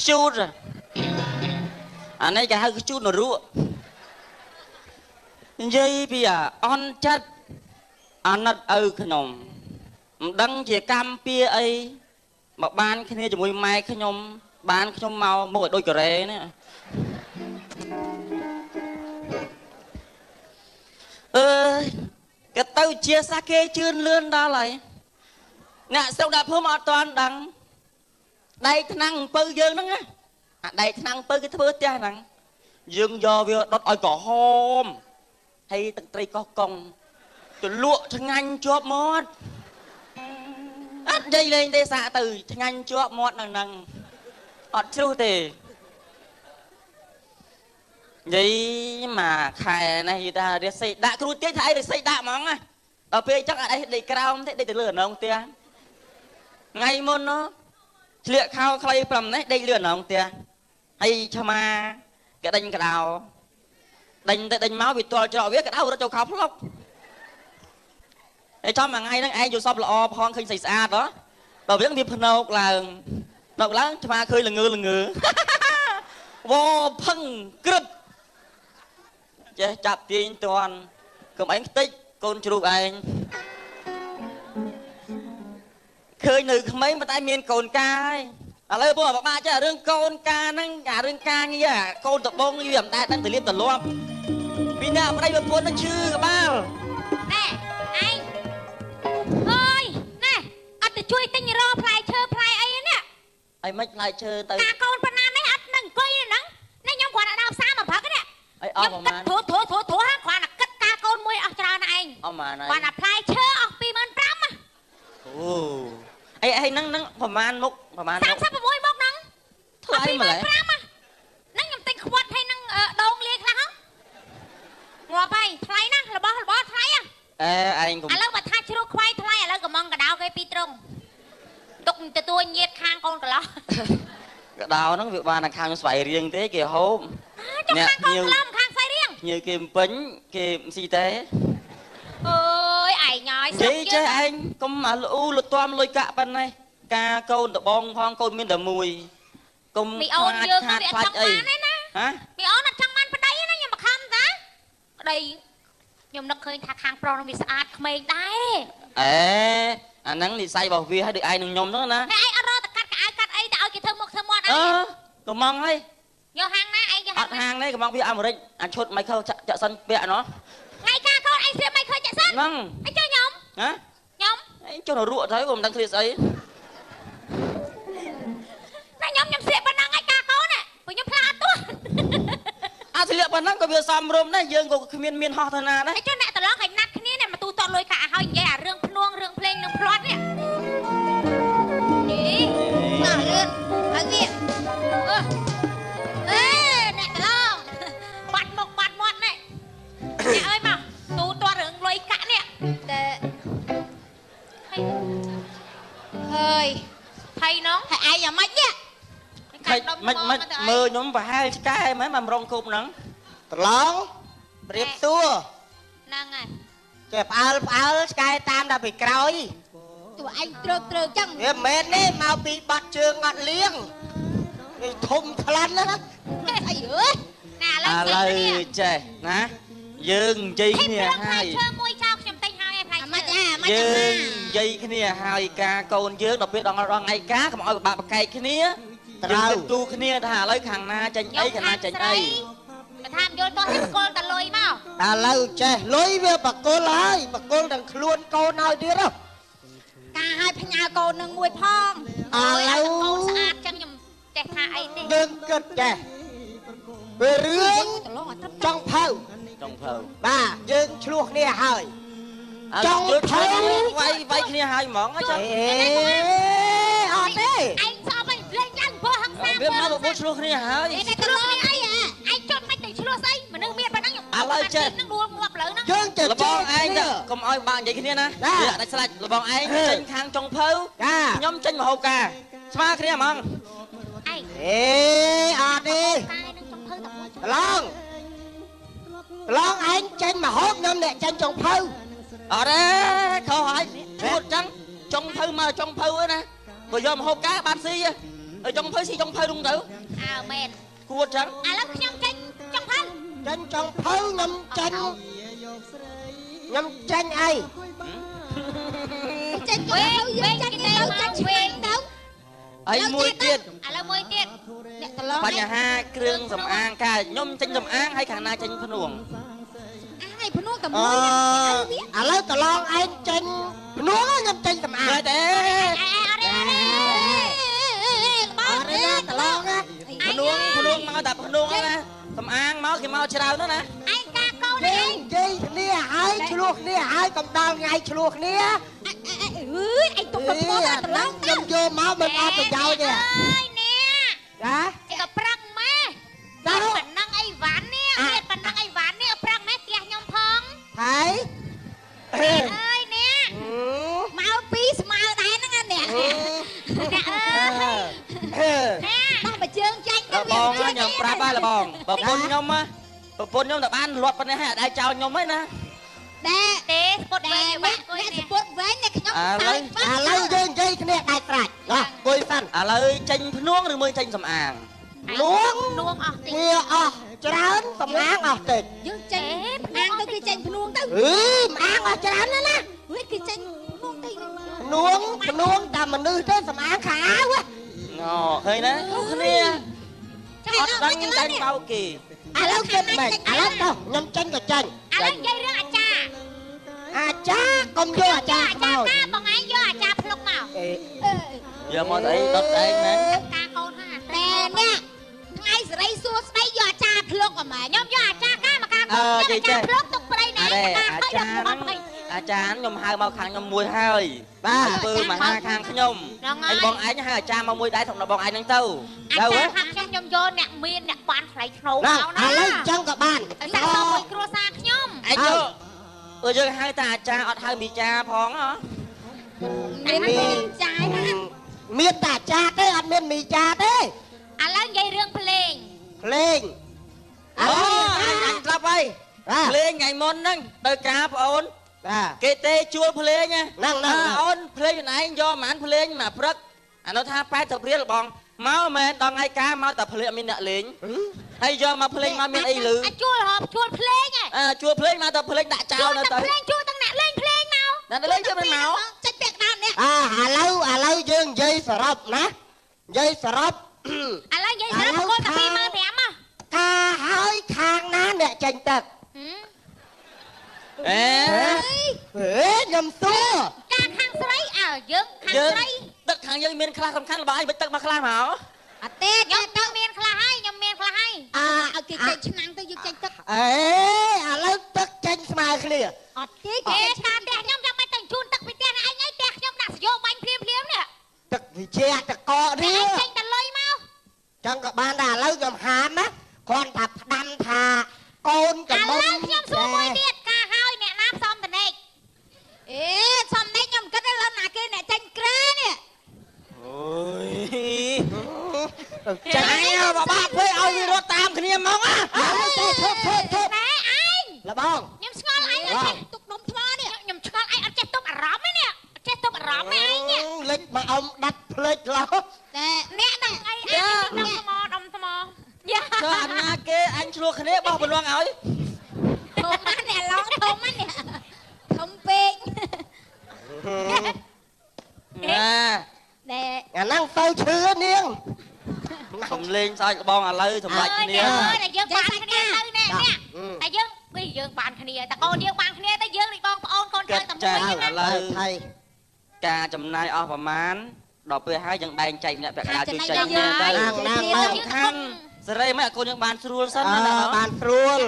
ខ្ជូតអានេះគេហៅខ្ជូតនរកនិយាយពីអន់ចិត្តអាណិតឪខ្ញុំមិនដឹងជាកម្មពៀអីមកបានគ្នាជាមួយម៉ែខ្ញុំបានខ្ញុំមកមកឲ្យដូចកូរ៉េនេះអើយក៏ទៅជាសាគេជឿនលឿនដល់ហើយអ្នកស្រុកដាក់ភូមិអត់ទាន់ដឹងដែកថ្នាំងអំពៅយើងហ្នឹងណាអាដែកថ្នាំងអំពៅគេធ្វើផ្ទះហ្នឹងយើងយកវាដុតឲ្យក្រហមហើយទឹកត្រីកោះកុងទៅលក់ឆ្ងាញ់ជាប់មាត់អត់និយាយលេងទេសាកទៅឆ្ងាញ់ជាប់មាត់នឹងហ្នឹងអត់ជ្រុះទេនិយាយមួយខែនេះនិយាយថារាសីដាក់គ្រូទាយថាអីរាសីដាក់ហ្មងណាដល់ពេលអញ្ចឹងអត់អីដេកក្រោមទេដេកទៅលើអនងផ្ទះថ្ងៃមុននោះឆ្លៀកខោខ្លី5នេះដេកលើអនងផ្ទះហើយឆ្មាគេដេញក្តៅដេញទៅដេញមកវាទាល់ច្រកវាក្តៅរត់ចូលខោផ្លុកហើយចំមួយថ្ងៃហ្នឹងឯងយល់សពល្អផងឃើញស្អាតស្អាតហ៎ដល់វាភ្នោកឡើងភ្នោកឡើងឆ្មាឃើញល្ងើល្ងើវផឹងក្រឹបចេះចាប់ទាញតាន់កុំអីខ្ទេចកូនជ្រូកឯងឃើញនៅក្មេងប៉ុន្តែមានកូនកាហើយឥឡូវពួកបបាក់ចេះរឿងកូនកាហ្នឹងអារឿងការងារកូនដបងវាមិនដែលដឹងទៅលៀបទលាប់ពីអ្នកប្តីប្រពន្ធហ្នឹងឈឺក្បាលណែឯងអើយណែអត់ទៅជួយទិញរផ្លែឈើផ្លែអីនេះអីមិនផ្លែឈើទៅកាកូនប៉ុណ្ណានេះអត់នឹងអង្គុយហ្នឹងនេះខ្ញុំគ្រាន់តែដើរផ្សារមកព្រឹកនេះអីអស់ប្រហែលត្រួត្រួត្រួត្រួគ្រាន់តែគិតការកូនមួយអស់ច្រើនឯងអស់ប្រហែលគ្រាន់តែផ្លែឈើអស់25000អូអីអីហ្នឹងហ្នឹងប្រហែលមុខប្រហែល36មុខហ្នឹងថ្លៃម្ល៉េះ ហ្នឹងខ្ញុំទិញខ្វាត់ហើយនឹងដងលាយខ្លះងាប់ហើយថ្លៃណាស់របស់របរថ្លៃហ៎អេឯងកុំឥឡូវបើថាជ្រូកខ្វៃថ្លៃឥឡូវកំងកដោគេពីរត្រង់ទុកទទួលញាតខាងកូនកន្លោះកដោហ្នឹងវាបានតែខាងស្វាយរៀងទេគេហូបអ្នកខាងកូនកន្លោះខាងស្វាយរៀងភ្ញៀវគេពេញគេមិនស៊ីទេអើយឯងហើយនិយាយចេះឯងកុំអាលូលទាំលុយកាក់ប៉ុណ្ណេះការកូនដបងផងកូនមានតែមួយកុំមីអូនយើងវាអត់ចង់បានទេណាហ៎មីអូនអត់ចង់បានប្តីណាខ្ញុំមកខំតាប្តីខ្ញុំនឹកឃើញថាខាងប្រុសនឹងវាស្អាតក្មេងដែរអេអាហ្នឹងនិស័យរបស់វាឲ្យដូចឯងនឹងខ្ញុំហ្នឹងណាហើយឯងអត់រកតែកាត់កៅអៅកាត់អីតែឲ្យគេធ្វើមុខធ្វើមាត់អីកំងហើយយកហាងណាឯងយកអត់ហាងនេះកំងវាអាមេរិកអាឈុត Michael Jackson ពាក់ណោះថ្ងៃកាកូនឯងស្រៀប Michael Jackson ហ្នឹងឯងចុះខ្ញុំហ៎ខ្ញុំឯងចុះនរកទៅក៏មិនដឹងឃ្លាស្អីណាខ្ញុំខ្ញុំស្រៀបប៉ុណ្ណឹងឯងកាកូនណាព្រោះខ្ញុំផ្លាអត់ទោះអាស្លៀកប៉ុណ្ណឹងក៏វាសមរម្យដែរយើងក៏គ្មានមានហោះទៅណាដែរឯងចុះអ្នកតឡងគេណាត់គ្នាអ្នកមកទូតលុយកាឲ្យនិយាយអារឿងភ្នួងរឿងភ្លេងនឹងផ្្លាត់នេះនេះណាលឿនហើយវាអេអ្នកតឡងបាត់មុខបាត់មាត់នេះអ្នកអើយមកទូតរឿងលុយកាក់នេះតែហើយថៃនងហើយឯងយ៉ាងម៉េចនេះ មិនមិនមើលខ្ញុំប្រហែលឆ្កែមែនមករងគប់ហ្នឹងត្រឡងរៀបសួរហ្នឹងហើយចេះផ្អើលផ្អើលឆ្កែតាមដល់ពីក្រោយតួឯងត្រើកត្រើកចឹងវាមិនមែនទេមកពីបាត់ជើងអត់លៀងវាធំខ្លាំងណាស់អីអើយណាឥឡូវឥឡូវចេះណាយើងនិយាយគ្នាហើយឈើមួយចោលខ្ញុំទិញហើយឯងផ្លែឈើយើងនិយាយគ្នាហើយការកូនយើងដល់ពេលដល់ថ្ងៃការកុំឲ្យពិបាកប្រកែកគ្នាត្រូវទូគ្នាថាឥឡូវខាងណាចេញអីខាងណាចេញអីបើថាមិនយល់តោះទេបកគលតលុយមកឥឡូវចេះលុយវាបកគលហើយបកគលទាំងខ្លួនកូនឲ្យទៀតហ៎ការឲ្យផ្ញើកូននឹងមួយផងឥឡូវកូនស្អាតចឹងខ្ញុំចេះថាអីទេយើងគិតចេះពេលរឿងចង់ផៅចង់ផៅបាទយើងឆ្លោះគ្នាហើយចង់ផៅវាយវាយគ្នាហើយហ្មងចឹងអេអត់ទេឯងស្អប់ឯងលេងឡើងព្រោះហឹង្សាវាមកបបួលឆ្លោះគ្នាហើយឯងឆ្លោះគ្នាអីឯងជន់មិនទៅឆ្លោះស្អីមនុស្សមានប៉ុណ្ណឹងឥឡូវចេះនឹងដួលងាប់លើហ្នឹងយើងចេះលបងឯងកុំឲ្យបាក់និយាយគ្នាណាវាអត់ដាច់ស្លាច់លបងឯងចេញខាងចុងភៅខ្ញុំចេញមហូបការស្មើគ្នាហ្មងឯងអេអត់ទេឡងឡងឯងចេញមហូបខ្ញុំអ្នកចេញចុងភៅអត់ទេខុសហើយឈួតចឹងចុងភៅមកចុងភៅណាបើយកមហូបការបានស៊ី អើចុងភៅស៊ីចុងភៅរុងទៅ អើមែន គួតចឹង ឥឡូវខ្ញុំចេញចុងភៅ ចេញចុងភៅខ្ញុំចេញខ្ញុំចេញអី ចេញចុងភៅយើងចេញទៅចេញឆ្ងាញ់ទៅ ហើយមួយទៀត ឥឡូវមួយទៀត អ្នកតឡង បញ្ហាគ្រឿងសម្អាងកាខ្ញុំចេញសម្អាងហើយខាងណាចេញភ្នួង អាងឯភ្នួងតែមួយ ឥឡូវតឡងឯងចេញភ្នួងខ្ញុំចេញសម្អាង ទេ អត់ទេ អត់ទេតឡងណា ភ្នួងភ្នួងមកតែភ្នួងណាសម្អាងមកគេមកច្រើនណាស់ណា ឯងកាកូនឯង និយាយគ្នាហើយឆ្លោះគ្នាហើយកុំដល់ថ្ងៃឆ្លោះគ្នា អើយឯងទុកទៅថ្មដល់តឡង ខ្ញុំយកមកមិនអត់ប្រយោជន៍ទេ អើយនេះ ចា ក៏ប្រឹងម៉ែប៉ុណ្ណឹងអីវ៉ាន់នេះមានប៉ុណ្ណឹងអីវ៉ាន់នេះប្រឹងម៉ែផ្ទះខ្ញុំផង ហើយ អើយនេះ មកពីស្មើដែរហ្នឹងណាអ្នក អ្នកអើយ ដោះមកជើងចាញ់ទៅ លបងខ្ញុំប្រាប់ហើយលបងប្រពន្ធខ្ញុំប្រពន្ធខ្ញុំតែបានលាត់ប៉ុណ្ណេះហើយអត់ដែរចោលខ្ញុំទេណា ដែរ ទេស្ពុតវែង អ្នកស្ពុតវែងអ្នកខ្ញុំ ឥឡូវ ឥឡូវយើងនិយាយគ្នាដាច់ស្រេចណាអង្គុយសិន ឥឡូវចេញភ្នួងឬមួយចេញសម្អាង លួង ភ្នួងអស់តិច វាអស់ច្រើនសម្អាងអស់តិច យើងចេញអាងទៅគឺចេញភ្នួងទៅ អឺសម្អាងអស់ច្រើនណាស់ណា ហួយគឺចេញភ្នួងទៅ ភ្នួងភ្នួងតែមនុស្សទេសម្អាងខៅអាវ ណឃើញណាគ្នាអត់ដឹងចាញ់បោកគេ ឥឡូវគិតមិនឥឡូវទៅខ្ញុំចេញក៏ចេញ ឥឡូវនិយាយរឿងអាចារ្យ អាចារ្យកុំយកអាចារ្យ អាចារ្យកាបងឯងយកអាចារ្យភ្លុកមក យកមកអីដុតឯងណា កាកូនហ្នឹង តែអ្នកថ្ងៃសេរីសួស្ដីយកអាចារ្យភ្លុកអម៉ែ ខ្ញុំយកអាចារ្យកាមកកាកូនខ្ញុំអាចារ្យភ្លុកទុកព្រៃណែ អាចារ្យអាចារ្យខ្ញុំហៅមកខាងខ្ញុំមួយហើយបាទធ្វើមហាខាងខ្ញុំហើយបងឯងហៅអាចារ្យមកមួយដែរសម្រាប់បងឯងហ្នឹងទៅ អាចារ្យខាងខ្ញុំខ្ញុំយកអ្នកមានអ្នកបានថ្លៃថ្នូរមកណា ឥឡូវអញ្ចឹងក៏បាន សាក់សមួយគ្រួសារខ្ញុំ ឯងយកអឺយើងហៅតែអាចារ្យអត់ហៅមីចាផងហ៎ មានមីចាណា មានតែអាចារ្យទេអត់មានមីចាទេ ឥឡូវនិយាយរឿងភ្លេង ភ្លេង អូអញស្លាប់ហើយភ្លេងថ្ងៃមុនហ្នឹងទៅការប្អូនគេទេជួលភ្លេង ហ្នឹងហ្នឹង អូនភ្លេងខ្លួនឯងយកប្រហែលភ្លេងមកព្រឹកអានោះថា80រៀលបងមកមែនដល់ថ្ងៃការមកតែភ្លេងអត់មានអ្នកលេងហើយយកមកភ្លេងមកមានអីលឺ ជួលហបជួលភ្លេង អើជួលភ្លេងមកតែភ្លេងដាក់ចោលនៅទៅ ភ្លេងជួលទាំងអ្នកលេងភ្លេងមក អ្នកលេងជួលមិនមក ចេញពាក់កណ្ដាលនេះ អាឥឡូវឥឡូវយើងនិយាយសរុបណានិយាយសរុប ឥឡូវនិយាយសរុបកូនតែ25000មក ការហើយខាងណាអ្នកចេញទឹក អេ ហេខ្ញុំសួរ ការខាងស្រីអើយើងខាងស្រី ទឹកខាងយើងមានខ្លះសំខាន់របស់ឯងមិនទឹកមកខ្លះមក អត់ទេ ខ្ញុំទឹកមានខ្លះហើយខ្ញុំមានខ្លះហើយ អា ឲ្យគេចេញឆ្នាំងទៅយើងចេញទឹក អេឥឡូវទឹកចេញស្មើគ្នា អត់ទេ គេតាមផ្ទះខ្ញុំចាំបាច់ទៅជូនទឹកពីផ្ទះឯងអីផ្ទះខ្ញុំដាក់សយោបាញ់ភ្លាមភ្លាមនេះ ទឹកវិជាតកនេះ ចេញតែលុយមក ចឹងក៏បានដែរឥឡូវខ្ញុំហាមណាគ្រាន់តែផ្ដាំថាកូនកំមុំ ឥឡូវខ្ញុំសួរមួយទៀតការហើយអ្នកណាផ្សំតនេក អេសំណេកខ្ញុំគិតដល់ណាគេអ្នកចាញ់ក្រែនេះ អូយចាញ់បបាក់ធ្វើឲ្យវារត់តាមគ្នាមកណា ទៅឈប់ឈប់ឈប់ ណែឯង លបង ខ្ញុំឆ្ងល់ឯងអត់ចេះ ទុកដុំថ្មនេះ ខ្ញុំឆ្ងល់ឯងអត់ចេះទប់អារម្មណ៍ទេនេះអត់ចេះទប់អារម្មណ៍ទេឯងនេះ លិចមកអុំដាច់ភ្លេចឡោះ តែ អ្នកនឹងអីឯងដុំថ្មដុំថ្ម យ៉ាចុះអាណាគេអញឆ្លោះគ្នាបោះបន្លងឲ្យ ធំណាស់អ្នកឡងធំណាស់នេះធំពេក ណា ណែ អាហ្នឹងទៅឈឺនាង សំលេងសើចលបងឥឡូវសម្រាប់គ្នា តែយើងបានគ្នាទៅណែនេះតែយើងពីយើងបានគ្នាតែកូនយើងបានគ្នាតែយើងនេះបងប្អូនកូនចៅតែមួយ ឥឡូវការចំណាយអស់ប្រមាណដល់ពេលហើយយើងបែងចែកម្នាក់ពាក់កណ្ដាលជួយចេញគ្នាទៅសំខាន់សេរីមិនឲ្យកូនយើងបានស្រួលសិនណា បានស្រួល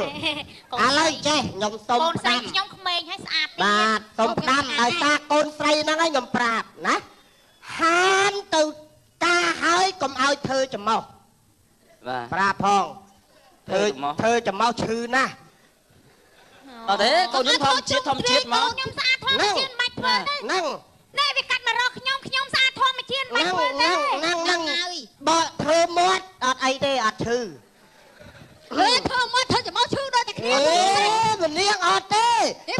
ឥឡូវចេះខ្ញុំសុំ កូនស្រីខ្ញុំក្មេងហើយស្អាតទៀត បាទសុំផ្ដាំដោយសារកូនស្រីហ្នឹងឯងខ្ញុំប្រាប់ណាហាមទៅការហើយកុំឲ្យធ្វើច្រមុះ បាទ ប្រាប់ផងធ្វើច្រមុះឈឺណាស់ អត់ទេកូនយើងធម្មជាតិធម្មជាតិមក ខ្ញុំស្អាតធម្មជាតិមិនបាច់ធ្វើទេ ហ្នឹង ណែវាកាត់មករកខ្ញុំខ្ញុំស្អាតធម្មជាតិមិនបាច់ធ្វើទេ ហ្នឹងហ្នឹងបើធ្វើមាត់អត់អីទេអត់ឈឺ ហេធ្វើមាត់ធ្វើច្រមុះឈឺដូចតែគ្នា អេមនាងអត់ទេ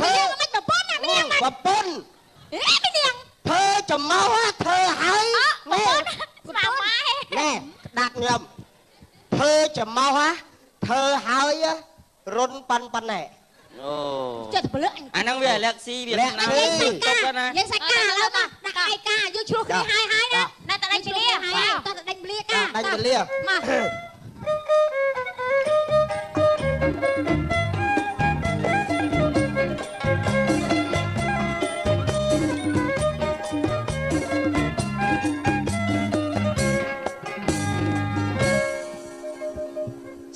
មនាងមិនប្រពន្ធណាមនាង ប្រពន្ធ អេមនាង ធ្វើច្រមុះធ្វើហើយ ណែ ណែ ខ្ញុំធ្វើច្មោះហ่ะធ្វើហើយរុនប៉ាន់ប៉ាន់ណែ អូ ចិត្តពលឹកអញ អាហ្នឹងវាអាឡែកស៊ីវា ណា ទុកណា និយាយសាច់កាឥឡូវមកដាក់ឯកាយើងឆ្លោះគ្នាហើយហើយណា ណាតដេញពលា ហើយតដេញពលាកា ដេញពលា មក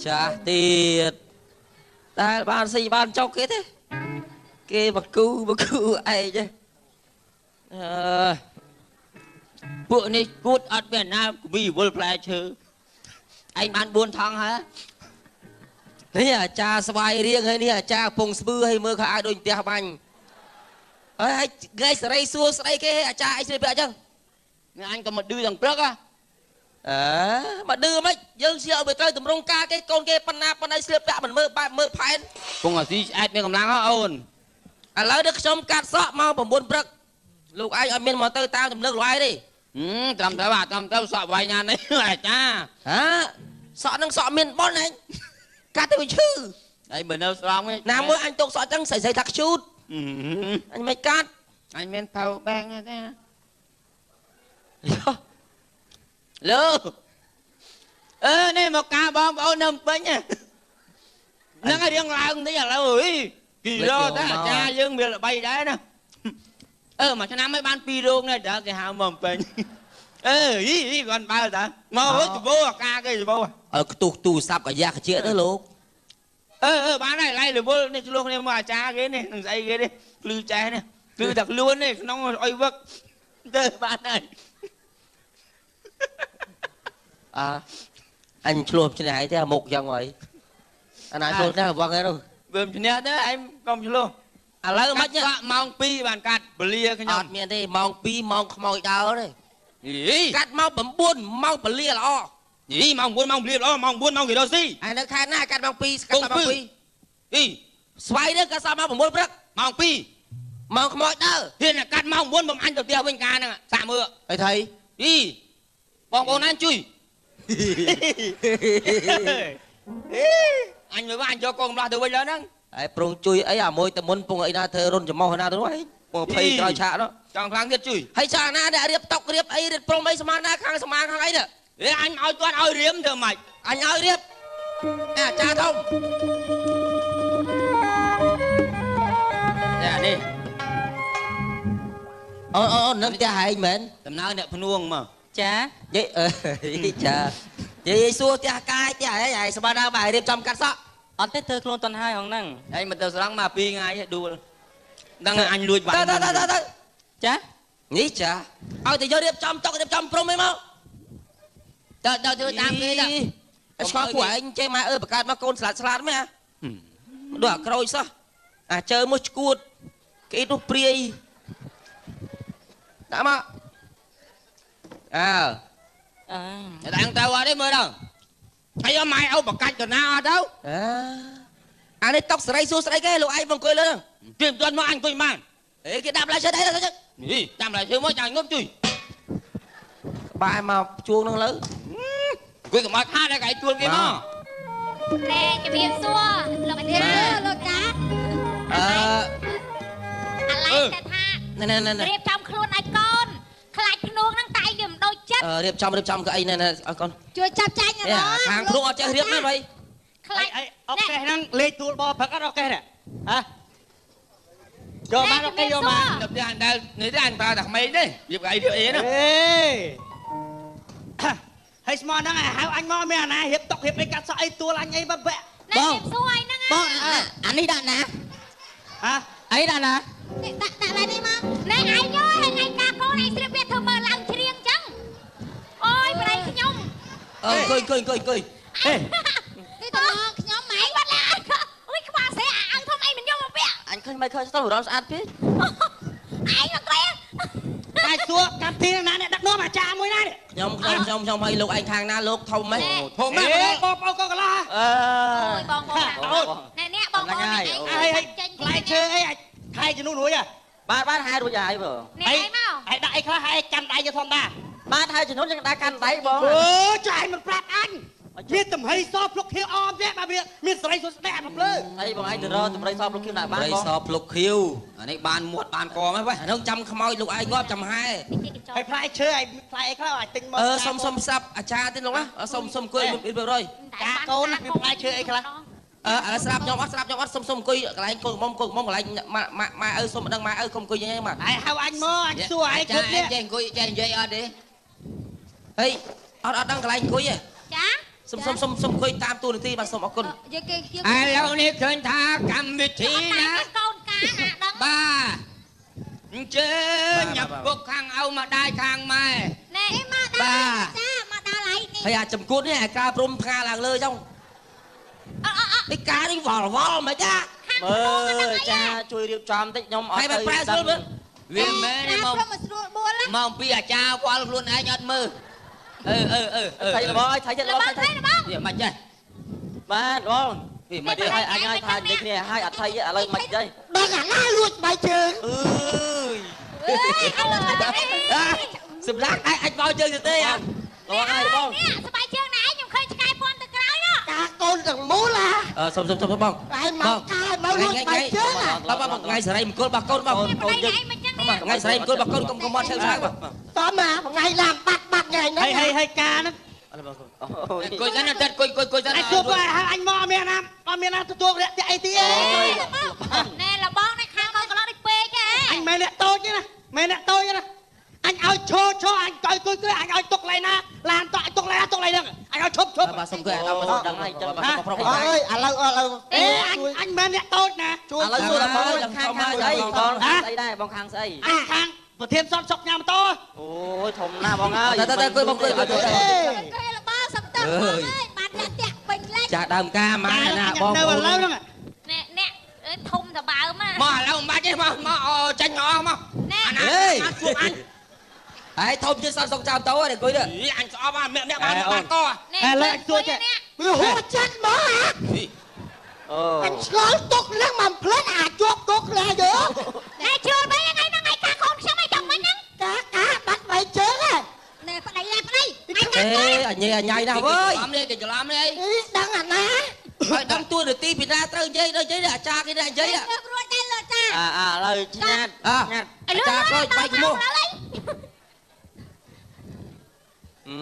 ចាស់ទៀតតែបានស៊ីបានចុកគេទេគេបកគូបកគូឯងទេអឺពួកនេះគួតអត់មានណាវីវល់ផ្លែឈើឯងបាន4ថងហើយ នេះអាចារ្យស្វាយរៀងហើយនេះអាចារ្យពងស្ពឺហើយមើលខោអាវដូចផ្ទះបាញ់ហើយហើយថ្ងៃសេរីសួរស្ដីគេអាចារ្យអីស្រីពាក់អញ្ចឹង អញក៏មកឌឺទាំងព្រឹកហ៎ អើមកឌឺមិនយើងស្លៀកឲ្យវាត្រូវតម្រង់ការគេកូនគេប៉ុណ្ណាប៉ុណ្ណៃស្លៀកពាក់មិនមើលបែបមើលផែន ពងអាស៊ីឆ្អែតមានកម្លាំងហ៎អូន ឥឡូវនេះខ្ញុំកាត់សក់ម៉ោង9ព្រឹកលោកឯងអត់មានមកទៅតាមដំណឹងលោកឯងទេ ត្រឹមត្រូវអាត្រឹមត្រូវសក់វាយណានេះអាចារ្យ ហាសក់នឹងសក់មានប៉ុនឯងកាត់ទៅវាឈឺ ឯងបើនៅស្រង់ ណាមួយអញទុកសក់ចឹងស្រីស្រីថាខ្ជូតអញមិនកាត់ អញមានផៅបែងទេលើអឺនេះមកការបងប្អូននៅពេញហ្នឹងឲ្យរៀងឡើងតិចឥឡូវអីគីឡូតាអាចារ្យយើងមានល្បីដែរណាអឺមួយឆ្នាំឲ្យបាន2រោងដែរតើគេហៅមកពេញអឺយីយីគាត់បើតាមកចបោអាការគេចបោ ឲ្យខ្ទុះទូរស័ព្ទកាយ៉ាកាជាទៅលោក អឺអឺបានហើយឡៃរវល់នេះឆ្លោះគ្នាមកអាចារ្យគេនេះនឹងស្អីគេនេះភ្លឺចេះនេះភ្លឺតែខ្លួននេះក្នុងអុយវឹកទៅបានហើយ អើអញឆ្លោះឈ្នះឯងទេមុខយ៉ាងហើយអាណាឆ្លោះដែរវងឯនោះ វាមិនឈ្នះទេឯងកុំឆ្លោះ ឥឡូវមិន ម៉ោង2បានកាត់ពលាខ្ញុំ អត់មានទេម៉ោង2ម៉ោងខ្មោចដើរទេកាត់ម៉ោង9ម៉ោងពលាល្អ យីម៉ោង9ម៉ោងពលាល្អម៉ោង9ម៉ោងគេរកស៊ី ឯនៅខេត្តណាកាត់ម៉ោង2កាត់ម៉ោង2 អី ស្វ័យនេះកាត់ម៉ោង9ព្រឹក ម៉ោង2ម៉ោងខ្មោចដើរ ហ៊ានកាត់ម៉ោង9បំអញទៅផ្ទះវិញកាហ្នឹងសាក់មើល អីថៃ អីបងប្អូនអញជួយអញមើលអញយកកងកម្លោះទៅវិញលើហ្នឹង ហើយប្រុងជួយអីអាមួយតែមុនពងអីណាធ្វើរុនច្រមុះណាទៅនោះឯងពងភ័យក្រោយឆាកនោះ ចង់ខ្លាំងទៀតជួយ ហើយឆាកណាអ្នករៀបតុករៀបអីរៀបព្រំអីស្មានណាខាងស្មានខាងអីនេះ ហេអញឲ្យគាត់ឲ្យរៀមធ្វើម៉េច អញឲ្យរៀបអាចារ្យធំ នេះនេះ អូអូនឹងផ្ទះឯងមែន ដំណើរអ្នកភ្នួងមក ចា និយាយអើចានិយាយសួរផ្ទះកាយផ្ទះអីហើយស្មានដល់បាយរៀបចំកាត់សក់ អត់ទេធ្វើខ្លួនតន់ហើយហងហ្នឹង ឯងមិនទៅស្រង់មក2ថ្ងៃដួលដឹងអញលួចបាត់ ទៅទៅទៅទៅ ចា នេះចាឲ្យតែយករៀបចំតុករៀបចំព្រំអីមក ទៅទៅធ្វើតាមគេទៅ ស្គាល់ពួកឯងចេះម៉ែអើយបង្កើតមកកូនស្លាតស្លាតមែនហ៎ដូចអាក្រូចសោះអាចើមួយឈួតគេនោះព្រាយដាក់មកអើ អើតែអង្គទៅអត់ទេមើលដល់ហើយអត់ម៉ែឪបកាច់ទៅណាអត់ទៅ អើអានេះតុកសេរីសួស្ដីគេលោកឯងមកអង្គុយលើហ្នឹង គេមិនទាន់មកអញអង្គុយបាន អេគេដាក់ផ្លែឈើដែរទៅ នេះតាមផ្លែឈើមកចាំងប់ជួយ ក្បែរមកជួងហ្នឹងលើ អង្គុយកុំឲ្យខាតឲ្យកែជួលគេមក ណែជំរាបសួរលោកអាចារ្យ លោកចា អឺ ឥឡូវតែថា ណែណែណែ រៀបចំខ្លួនឲ្យកូនខ្លាចភ្នួងហ្នឹងតែឯងវាមិនដូចចិត្ត រៀបចំរៀបចំកៅអីណែណែឲ្យកូន ជួយចាប់ចាញ់អរ ខាងភ្នួងអត់ចេះរៀបណាស់ ខ្លាច អីអូកេះហ្នឹងលេខទួលបផឹកអត់អូកេះនេះហ៎យកមកអូកេយកមក ទៅផ្ទះអញដែលនេះទេអញប្រើតែក្មេងទេរៀបកៅអីរៀបអីណា អេហើយស្មោះហ្នឹងឲ្យហៅអញមកមានអាណារៀបតុករៀបអីកាត់សក់អីទួលអញអីបាក់ បងសួរអីហ្នឹង បងអានេះដាក់ណា ហ៎ អីដាក់ណា នេះដាក់ដាក់ឡើងនេះមក ណែឯងអើយថ្ងៃការកូនឯងស្រៀបវាធ្វើមើលឡើងច្រៀងចឹងអូយប្តីខ្ញុំ អើអង្គុយអង្គុយអង្គុយអង្គុយ ហេ នេះតំណងខ្ញុំ ម៉ែបាត់ឡើងអូយខ្វះស្រែអាអង្គធំអីមិនយកមកពាក់ អញឃើញមិនឃើញស្ទើររំស្អាតពេក ឯងមកអង្គុយ តែសួរកម្មវិធីណាអ្នកដឹកនាំអាចារ្យមួយណា ខ្ញុំខ្ញុំខ្ញុំខ្ញុំឲ្យលោកឯងខាងណាលោកធំហ៎ ធំណាស់ បងប្អូនកូនកន្លោះ អឺ អូយបងប្អូនណែអ្នកបងប្អូនឯង ហើយផ្លែឈើអីខែជំនួសរួចហ៎ បាទបាទហើយរួចហើយបង អ្នកឯងមក ហើយដាក់អីខ្លះហើយកាន់ដៃយកធម្មតា បាទហើយជំនុំយើងដើរកាន់ដៃបង អឺចាយមិនប្រាប់អញមានទំហីសភ្លុកខៀវអមទេបាទវាមានសេរីសុស្ដីអាភ្លើ អីបងឯងទៅរកទំហីសភ្លុកខៀវណាបាន បងសភ្លុកខៀវអានេះបានមាត់បានកមហ្នឹងវ៉េអានោះចាំខ្មោចលោកឯងងាប់ចាំហែ ហើយផ្លែឈើឯផ្លែអីខ្លះអាចទិញមក អឺសុំសុំស្រាប់អាចារ្យទេលោកណាសុំសុំអង្គុយ100 កាកូនមានផ្លែឈើអីខ្លះ អឺឥឡូវស្រាប់ខ្ញុំអត់ស្រាប់ខ្ញុំអត់សុំសុំអង្គុយកន្លែងកូនមុំកូនមុំកន្លែងម៉ាក់ម៉ែឪសុំមិនដឹងម៉ែឪកុំអង្គុយយ៉ាងហ្នឹងមក ហើយហៅអញមកអញសួរឯងគ្រប់នេះ ចេះអង្គុយចេះនិយាយអត់ទេ ហេអត់អត់ដឹងកន្លែងអង្គុយទេ ចា សុំសុំសុំសុំអង្គុយតាមទូនាទីបាទសូមអរគុណ យើងគេ ឥឡូវនេះឃើញថាកម្មវិធីណា កូនកាណាដឹង បាទអញ្ជើញញ៉ាំពុកខាងឪមកដាយខាងម៉ែ នេះ មកដល់ចាមកដល់ហើយនេះ ហើយអាចំគួតនេះអាការព្រំផ្កាឡើងលើចុងនេះការនេះវល់វល់មិនចា មើលចាជួយរៀបចំតិចខ្ញុំអត់ ហើយប្រែស្រួលមើល វាមែនទេមក ព្រមស្រួលបួល មកពីអាចារ្យវល់ខ្លួនឯងអត់មើលអឺអឺអឺ ថៃរបស់ឲ្យថៃចិត្តរបស់ថៃ របស់ វាមិនចេះ បាទបង វាមិនទេ ឲ្យអញឲ្យថានិយាយគ្នាឲ្យអត់ថៃឥឡូវមិនទេ ដឹងអាណាលួចបាយជើង អើយ អើយអត់ សម្រាប់ឯងអាចបោជើងទៅទេអា បងហើយបង នេះសបាយជើងណាឯងខ្ញុំឃើញឆ្កែពន់ទៅក្រោយនោះ កាកូនទាំងមូលហ่า សុំសុំសុំបង ឯងមកកាយមកលួចបាយជើង បងបងថ្ងៃសេរីមង្គលរបស់កូនបង កូនយើង ថ្ងៃសេរីមង្គលរបស់កូនកុំកុំមកឆៅឆៅបង តមកថ្ងៃឡាបាត់បាត់ថ្ងៃហ្នឹង ហើយហើយហើយការហ្នឹង អង្គុយសិនតែអង្គុយអង្គុយអង្គុយសិន អញជួបឲ្យអញមកអត់មានណាអត់មានណាទទួលរាក់ទាក់អីទីអី ណែលបងនេះខាងកូនកន្លងនេះពេកហ៎ អញមិនអ្នកតូចទេណាមិនអ្នកតូចទេណាអញឲ្យឈរឈរអញកុយគុយគុយអញឲ្យទុកឡៃណាឡានតឲ្យទុកឡៃណាទុកឡៃហ្នឹងអញឲ្យឈប់ឈប់ បាទសុំគុយអាដាមដឹងហើយចាំបាទប្រុស អើយឥឡូវឥឡូវ អេអញអញមិនអ្នកតូចណា ជួយឥឡូវសួរដល់បងខាងខាងស្អីបងស្អីដែរបងខាងស្អី ខាងប្រធានសតសុកញ៉ាំម៉ូតូ អូយធំណាស់បងអើយ តែតែអង្គុយបងអង្គុយអង្គុយ អង្គុយលបងសុំតើបងអើយបានលាក់តាក់ពេញលេច ចាដើមការម៉ែណាបង នៅឥឡូវហ្នឹង អ្នកអ្នកធំតបើម មកឥឡូវមិនបាច់ទេមកមកចាញ់មកអស់មក ណែ អាណាជួបអញ ហើយធំជាងសតសុកចាំតោហ្នឹងអង្គុយទៅ អញស្អប់អាអ្នកអ្នកបានបានក ឥឡូវអញសួរចេះ វាហួចិត្តមកហ่า អូ អញឆ្លល់ទុកនឹងមកផ្លែអាចជាប់គុកដែរយើ ណែជ្រុលវិញថ្ងៃហ្នឹងថ្ងៃកាកូនខ្ញុំឲ្យចង់មិញហ្នឹង កាកាបាត់បាយជើងហ៎ ណែប្តីណែប្តី អេអញអញញ៉ៃណាស់វើយ ច្រឡំនេះគេច្រឡំនេះ អីដឹងអាណា ហើយដឹងទួនាទីពីណាត្រូវនិយាយដល់និយាយអាចារ្យគេនិយាយ រួចដែរលោកចា អាអាឥឡូវឆ្ញាត ឆ្ញាតអាចារ្យក៏បែកខ្មោះ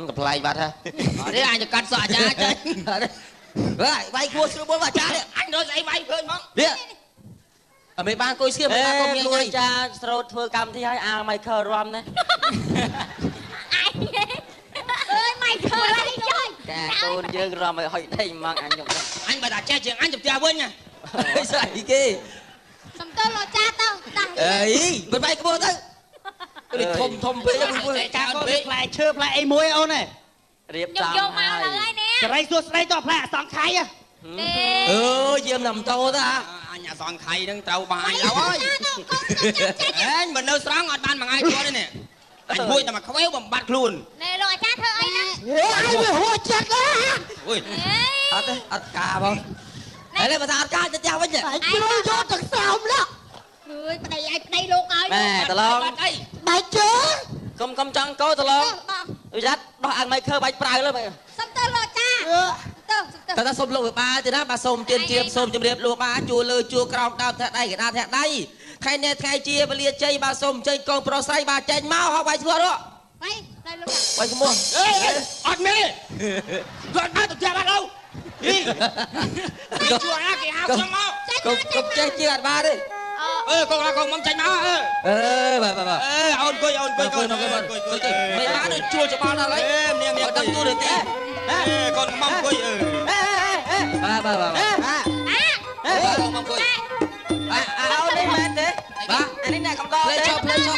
កំប្លែងបាត់ហ៎ អត់ទេអញទៅកាត់សក់អាចារ្យចេញ ហើយវាយខ្មោះស្រួលអាចារ្យនេះ អញដល់ស្អីវាយឃើញហ្មង នេះអត់មេបានអង្គុយស្គៀមមេបានកុំមាន មួយ ញ៉ៃ ចាស្រូតធ្វើកម្មវិធីឲ្យអាម៉ៃខើរំណា អញ អើយម៉ៃខើអីចុយ កាកូនយើងរំឲ្យហុយដេញហ្មងអញខ្ញុំ អញបើតែចេះជាងអញទៅផ្ទះវិញណា ស្អីគេ សុំតើលោកចាទៅតាំង អីមិនបាយខ្មោះទៅនេះធំធំពេក កាកូនផ្លែឈើផ្លែអីមួយអូនឯង រៀប ខ្ញុំ ចំ យកមកលើហើយនេះ សេរីសួស្ដីតផ្លែអសង្ខៃ ទេ អឺយាមណាំតោទៅអា អញអាសង្ខៃហ្នឹងត្រូវបានអញឡើយហើយអញបើនៅស្រង់អត់បានមួយថ្ងៃគាត់ទេនេះអញហួយតែមួយខ្វេវបំបត្តិខ្លួន ណែលោកអាចារ្យធ្វើអីហ្នឹង ហេឯងវាហួចិត្តហ่า អុយ អត់ទេអត់ការបងហើយបើថាអត់ការទៅផ្ទះវិញ ឯងជ្រុលយកទាំងស្រោមនោះ អើយប្តីឯងប្តីលោកឲ្យ ណែតឡង បាត់អី បាយជើង កុំកុំចង់កោតឡង បង វិយ៉ាត់ដោះអាម៉ៃខើបាច់ប្រាវលើមើល សុំតើលោកចាទៅសុំតើ តែថាសូមលោកវិបាលទេណាបាទសូមទៀនជាសូមជម្រាបលោកបាទជួលើជួក្រោមដើមធាក់ដៃកដាធាក់ដៃថ្ងៃនេះថ្ងៃជាវេលាជ័យបាទសូមអញ្ជើញកូនប្រុសស្រីបាទចេញមកហៅបាយឈ្មោះនោះ បាយដៃលោកចា បាយឈ្មោះ អេអត់មានទេគាត់មកទៅផ្ទះបាត់អូយីគេជួអាគេហៅខ្ញុំមក កុំកុំចេះជាអត់បានទេ អឺកូនកូនមកចាញ់មកអឺ អឺបាទបាទបាទ អឺអូនអង្គុយអូនអង្គុយ អង្គុយអង្គុយអង្គុយមិនបានដូចជួលច្បល់ដល់ហើយ អេនាងនាង អត់ដឹងទួនាទី អេកូនមកអង្គុយអឺ អេអេអេ បាទបាទបាទ អេ អា បាទកូនមកអង្គុយ អាអាអូនេះមែនទេ បាទ អានេះអ្នកកំដរ ផ្លេ ទេ ឈប់ផ្លេឈប់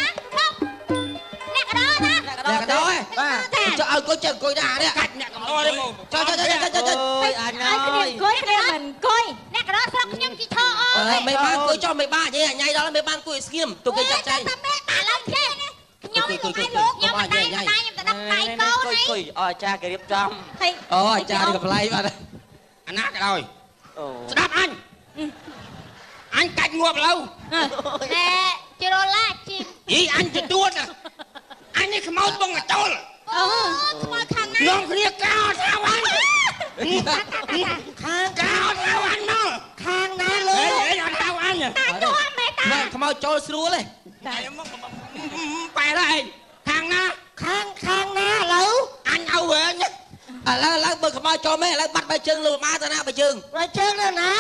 អ្នកកដោណា អ្នកកំដរ អ្នកកដោហ៎ បាទ ចុះឲ្យអង្គុយចេះអង្គុយដែរអានេះ កាច់អ្នកកំដរទេមក ចុះចុះចុះចុះចុះ អូយអញអើ ឲ្យគ្នា យ អង្គុយគ្នាមិនអង្គុយ អ្នកកដោស្រុកខ្ញុំជីឈរអូ អឺមិនបានអង្គុយចុះមិនបាននិយាយអញញ៉ៃដល់មិនបានអង្គុយស្ងៀមទុកគេចាត់ចែង តែមេ ឥឡូវចេះខ្ញុំ អង្គុយអង្គុយ ខ្ញុំមិនដៃមិនដៃខ្ញុំទៅដឹកដៃកូន អង្គុយ ហី អង្គុយអអាចារ្យគេរៀបចំ ហើយ អូអាចារ្យនេះកំប្លែងបាទ អាណាក៏ដោយ អូ ស្ដាប់អញអញកាច់ងាប់ឡូវ ណែជ្រុលឡាជី យីអញទៅទួតអញនេះខ្មោចបងកចោល ចូលស្រួលទេ បែរហើយខាងណា ខាងខាងណាឥឡូវ អញឲ្យវិញ ឥឡូវឥឡូវបើខ្មោចចូលមែនឥឡូវបាត់បែកជើងលោកមកទៅណាបែកជើង បែកជើងនៅណា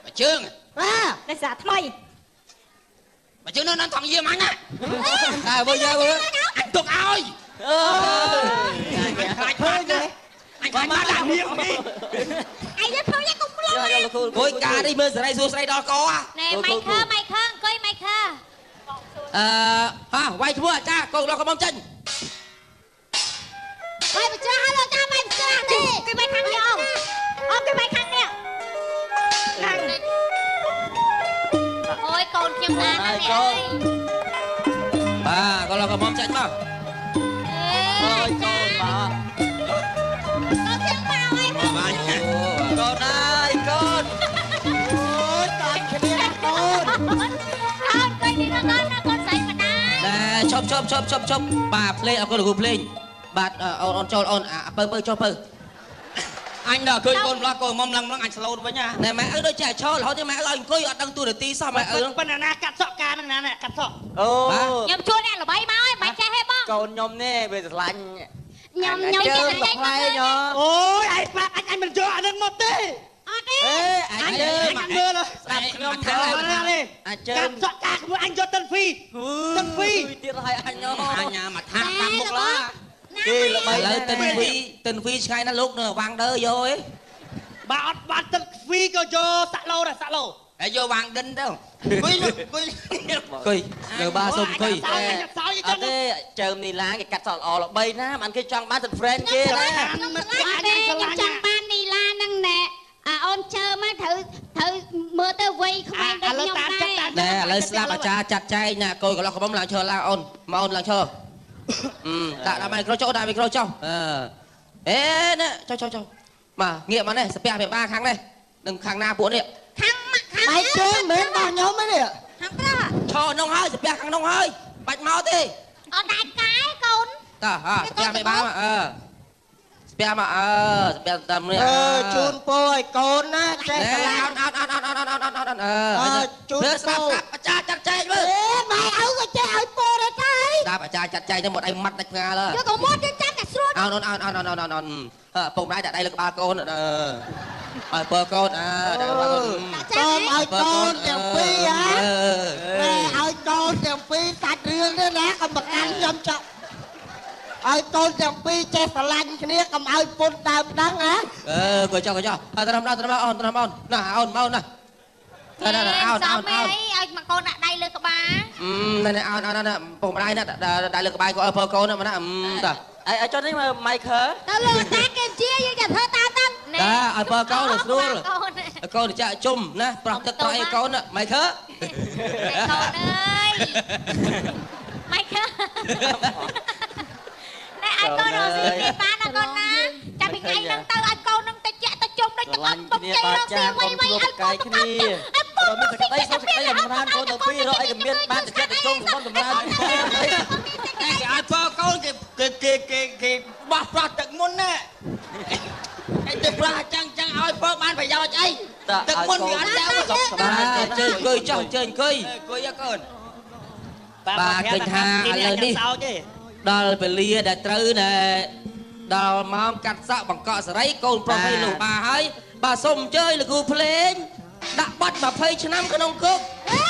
បែកជើង បាទ នេះសាថ្មី បែកជើងនៅនៅថងយាមអញណា តែបើយក អញទុកឲ្យ អើ អញខ្លាចបាត់ណាអញខ្លាចបាត់អានាងនេះ ឯងធ្វើយ៉ាងកុំលង យកលោកគ្រូ គួយការនេះមើលសេរីសួស្រីដល់ក ណែម៉ៃខើម៉ៃខើអង្គុយម៉ៃខើ អឺហាវាយឈ្មោះអាចារ្យកូនដល់កំមុំចេញ បាយបច្រាស់ហើយលោកចាបាយបច្រាស់ទេ គេបាយខាងនេះអូអូគេបាយខាងនេះខាងអូយកូនខ្ញុំស្អាតណាស់នេះអើយ បាទកូនដល់កំមុំចេញមក អូយកូនបាទ កូនខ្ញុំមកហើយក ូនអើយកូន អូយតាគ្នាកូនក ូនអង្គុយនេះកូនណាកូនស្រីម្ដាយ ណែឈប់ឈប់ឈប់ឈប់ឈប់បាទភ្លេងអរគុណលោកគ្រូភ្លេងបាទអូនអូនចូលអូនអាពៅពៅចូលពៅ អញដល់ឃើញកូនម្លោះកូនមុំឡើងឡើងអញស្លូតវិញណា ណែម៉ែឪដូចជាឈររហូតទេម៉ែឪឲ្យអង្គុយអត់ដឹងទូនាទីសោះម៉ែឪ ប៉ុន្តែណាកាត់សក់ការហ្នឹងណាកាត់សក់ អូ ខ្ញុំជួអ្នកល្បីមកហើយមិនចេះទេបង កូនខ្ញុំនេះវាស្រឡាញ់ ញ៉ាំញ៉ាំ ជើងផ្លែញ អូយឯងប្រាប់អញអញមិនយកអាហ្នឹងមកទេ អត់ទេ អេ អញអញមើល ស្ដាប់ខ្ញុំ ទៅ អាចជើង កាត់សក់ការខ្ញុំអញយកតិនហ្វីតិនហ្វី ទៀតហើយអញ អញមកថាតាមមុខឡា គេល្បី ឥឡូវតិនហ្វីតិនហ្វីឆ្ងាយណាស់លោកនៅវាងដើយកឯង បើអត់បានតិនហ្វីក៏យកសាក់ឡូដែរសាក់ឡូ ហើយយកវាងដិនទៅអង្គុយអង្គុយ អង្គុយលើបាសុំអង្គុយ អត់ទេជើមនីឡាគេកាត់សក់ល្អល្បីណាស់បានគេចង់បានសិន friend គេណា ខ្ញុំទេខ្ញុំចង់បាននីឡាហ្នឹងណែអាអូនជើមកត្រូវត្រូវមើលទៅវ័យក្មេងដូចខ្ញុំដែរ ណែឥឡូវស្ដាប់អាចារ្យចាត់ចែងណាកូនកន្លោះកំមុំឡើងឈរឡើងអូនមកអូនឡើងឈរដាក់ដាក់មីក្រូចុះដាក់មីក្រូចុះអឺអេណែចុះចុះចុះបាទងាកមកនេះសាពះមេបាខាងនេះនឹងខាងណាពួកនេះ ខាងម៉ាក់ខាង បាយជើងមិនមែនរបស់ខ្ញុំទេនេះ ខាងប្រុស ឈរក្នុងហើយសាពះខាងក្នុងហើយបាច់មកទេ អត់ដាច់កាយកូន តើហាសាពះមេបាមកអឺសាពះមកអឺសាពះតាមនេះ អឺជូនពោឲ្យកូនណាចេះស្រឡាញ់ អត់អត់អត់អត់អត់អត់អត់អត់អឺ ជូន ស្ដាប់ស្ដាប់អាចារ្យចាត់ចែងមើល អេម៉ែឪក៏ចេះឲ្យពោដែរតែ ស្ដាប់អាចារ្យចាត់ចែងទៅមកដៃម៉ាត់ដាច់ផ្ងាលើ យកក៏មកទៅចាំតែស្រួល អោនអូនអូនអូនអូនអូនអូនអើពុកម្ដាយដាក់ដៃលើក្បាលកូនអឺឲ្យពើកូនអើដាក់ក្បាលកូន សូមឲ្យកូនទាំងពីរហ៎ម៉ែឲ្យកូនទាំងពីរសាច់រឿងនេះណាកុំប្រកាន់ខ្ញុំចង់ឲ្យកូនទាំងពីរចេះស្រឡាញ់គ្នាកុំឲ្យពុនដើមដឹងណា អឺក៏ចោះក៏ចោះអើត្រឹមដល់ត្រឹមអូនត្រឹមអូនណាអូនមកណាតែណាអូនអូនអូន ឲ្យមកកូនដាក់ដៃលើក្បាល ណែណែអូនអូនណាពុកម្ដាយណាដាក់លើក្បាលកូនឲ្យពើកូនណាណាតា អីចុះនេះមើលម៉ៃខើ ទៅលោកតាគេជាយើងจะធ្វើតាមទៅ តាឲ្យពើកូនឲ្យស្រួលកូនចាក់ជុំណាប្រោះទឹកប្រោះអីកូនម៉ៃខើ កូនអើយម៉ៃខើណែឲ្យកូនរកស៊ីគ្នាបានណាកូនណាចាំពីថ្ងៃហ្នឹងទៅឲ្យកូនហ្នឹងទៅចាក់ទៅជុំដូច ស្រឡាញ់ ទឹកអប់ពុក គ្នា ជ័យ បា រក ចា ស៊ី កុំ វៃវៃ ជួប ឲ្យកូ កា ន យគ្នា ទៅ រកមានសក្តីសុខសក្តីចម្រើនកូនទាំងពីររកអីក៏មានបានទៅចិត្តទៅជុំសម្បត្តិចម្រើន តែគេឲ្យពើកូនគេគេគេគេគេបោះប្រោះទឹកមុនណាឯទៅប្រោះចឹងចឹងឲ្យពើបានប្រយោជន៍អីទឹកមុនវាអត់ទៅ សុខសប្បាយ បាទជើងអង្គុយចោះជើងអង្គុយ អង្គុយកូន បាទឃើញថាឥឡូវនេះដល់វេលាដែលត្រូវណែដល់ម៉ោងកាត់សក់បង្កក់សេរីកូនប្រុសឲ្យលោកបាហើយបាទសូមអញ្ជើញលោកគ្រូភ្លេងដាក់បាត់20ឆ្នាំក្នុងគុក អេ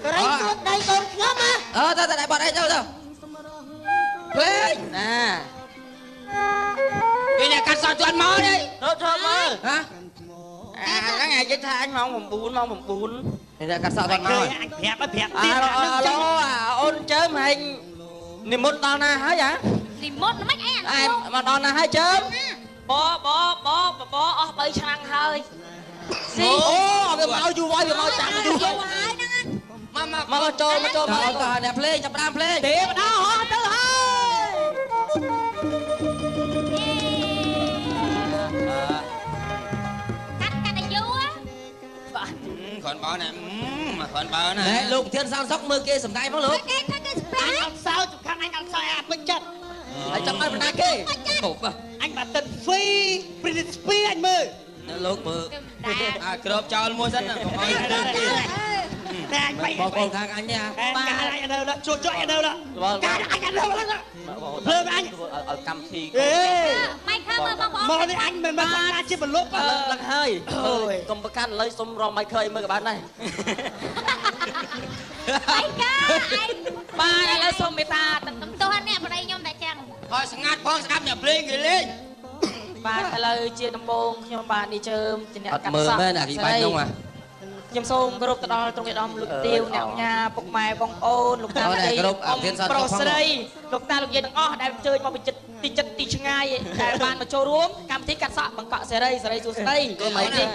សេរីសួស្ដីកូនខ្ញុំហ៎ អើតើតែបាត់អីទៅទៅភ្លេង ណា ពេលអ្នកកាត់សក់ជន់មកទេ ទៅធ្វើមើល ហ៎ អាហ្នឹងឯងគេថាអញម៉ោង9ម៉ោង9 នេះកាត់សក់គាត់មក អញប្រាប់ឲ្យប្រាប់ អា ទៀត ឡូអាឡូអូនជើមហែងនិមន្តដល់ណាហើយហ៎ និមន្តមិនអីអា ឯងមកដល់ណាហើយជើម បបបបបអស់3ឆ្នាំហើយ ស៊ីអូវាមកយូរហើយវាមកចាំយូរហើយ ហើយហ្នឹង មកមក មកចូលមកចូល តើ មក តើអ្នកភ្លេងចាប់ដើមភ្លេង ទេវតាហោះទៅហើយ កាត់កាត់អាយុ គ្រាន់បើណាគ្រាន់បើណា ណែលោកប្រធានសានសុកមើលគេសំដែងផងលោក គេធ្វើគេស្ប្រា អញអត់សោចសំខាន់អញអត់សោចអាពេញចិត្ត ហើយចង់ឲ្យបណ្ណាគេ ហូប អញបាទតិនហ្វីព្រីនស្ពីអញមើល លោកមើលអាក្របចោលមួយសិនណាកុំឲ្យ តែអញបែក បងប្អូនខាងអញនេះ បាទកាអញនៅដល់ជួយជួយនៅដល់កាអញនៅដល់ភ្លើងអញ ឲ្យកម្មវិធី អេ ម៉ៃខើមើលបងប្អូន មកនេះអញមិនមែនថាជាប្រលប់ ដឹងហើយកុំប្រកាន់ឥឡូវសុំរំម៉ៃខើឲ្យមើលក៏បានដែរ ម៉ៃកាឯង បាទឥឡូវសូមមេត្តា កំទោសអ្នកប្តីខ្ញុំតែចឹង ហើយស្ងាត់ផងស្ដាប់អ្នកភ្លេងគេលេង បាទឥឡូវជាដំបូងខ្ញុំបាទនេះជើមជាអ្នក អត់ កាត់សក់ មើលមែនអាគីបាច់នោះ ខ្ញុំសូមគោរពទៅដល់ទ្រង់ឯកឧត្តមលោកទាវអ្នកញ៉ាពុកម៉ែបងប្អូនលោកតា អូន យាយ គោរពអភិនសន្តិ ប្រុស ផង ស្រីលោកតាលោកយាយទាំងអស់ដែលអញ្ជើញមកពីចិត្តទីចិត្តទីឆ្ងាយដែលបានមកចូលរួមកម្មវិធីកាត់សក់បង្កក់សេរីសេរីសួស្តី កុំអីនេះ